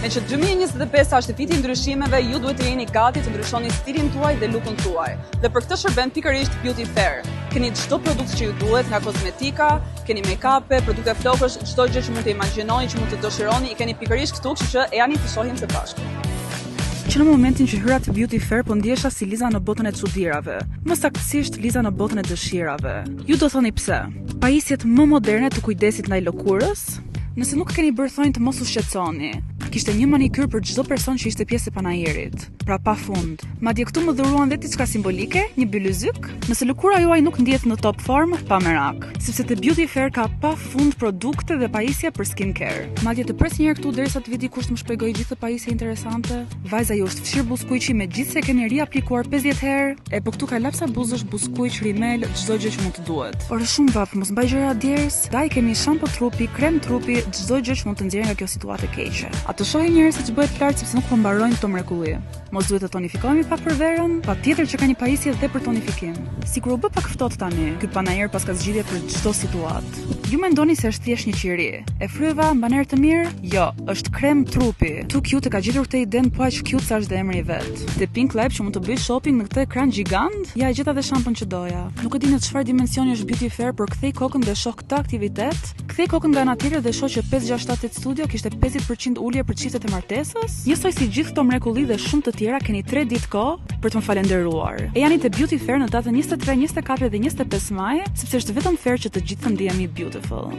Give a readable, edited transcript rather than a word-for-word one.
Me që 2025 është viti i ndryshimeve, ju duhet të jeni gati të ndryshoni stilin tuaj dhe lookun tuaj. Dhe për këtë shërben pikërisht Beauty Fair. Keni çdo produkt që ju duhet, nga kozmetika, keni make-up, produkte flokësh, çdo gjë që mund të imagjinoni, që mund të dëshironi, i keni pikërisht këtu, kështu që ejani të shohim së bashku. Që në momentin që hyra te Beauty Fair po ndjesha si Liza në botën e çudirave, më saktësisht Liza në botën e dëshirave. Ju do thoni pse? Pajisjet më moderne të kujdesit ndaj lëkurës? Nëse nuk keni bërë thonjtë mos u shqetësoni. Kishte një manikyr për çdo person që ishte pjesë e panairit, pra pa fund. Madje këtu më dhuruan dhe diçka simbolike, një bylyzyk. Nëse lëkura juaj nuk ndihet në top form, pa merak, sepse te Beauty Fair ka pa fund produkte dhe pajisje për skincare. Madje të pres një herë këtu derisa të vi dikush të më shpjegojë gjithë këtë pajisje interesante. Vajza ju është fshirë buzëkuqi megjithëse e keni riaplikuar 50 herë. E po këtu ka lapsa buzësh, buzëkuq, rimel, çdo gjë që mund të duhet. Ore shumë vapë, mos mbaj gjëra djersë. Daj kemi shampo trupi, krem trupi, çdo gjë që mund të nxjerrë nga kjo situatë e keqe. A të shohim një herë se ç'bëhet lart sepse nuk po mbarojnë këto mrekulli. Mos duhet të tonifikohemi pak për verën? Patjetër që ka një pajisje dhe për tonifikim. Sikur u bë pak ftohtë tani, ky panair paska zgjidhje për çdo situatë. Ju mendoni se është thjesht një qiri. E fryva, mban erë të mirë? Jo, është krem trupi. Too Cute e ka gjetur këtë idenë po aq cute sa është dhe emri i vet. Te Pink Lab që mund të bëj shopping në këtë ekran gjigant? Ja, e gjeta dhe shampon që doja. Nuk e di në çfarë dimensioni është Beauty Fair, por kthej kokën dhe shoh këtë aktivitet. Kthej kokën nga ana tjetër dhe shoh që 567 Studio kishte 50% ulje për çiftet e martesës. Njësoj si gjithë këto mrekulli dhe shumë të tjera keni 3 ditë kohë për të më falenderuar. Ejani te Beauty Fair në datën 23, 24 dhe 25 maj, sepse është vetëm fair që të gjithë të ndihemi beautiful.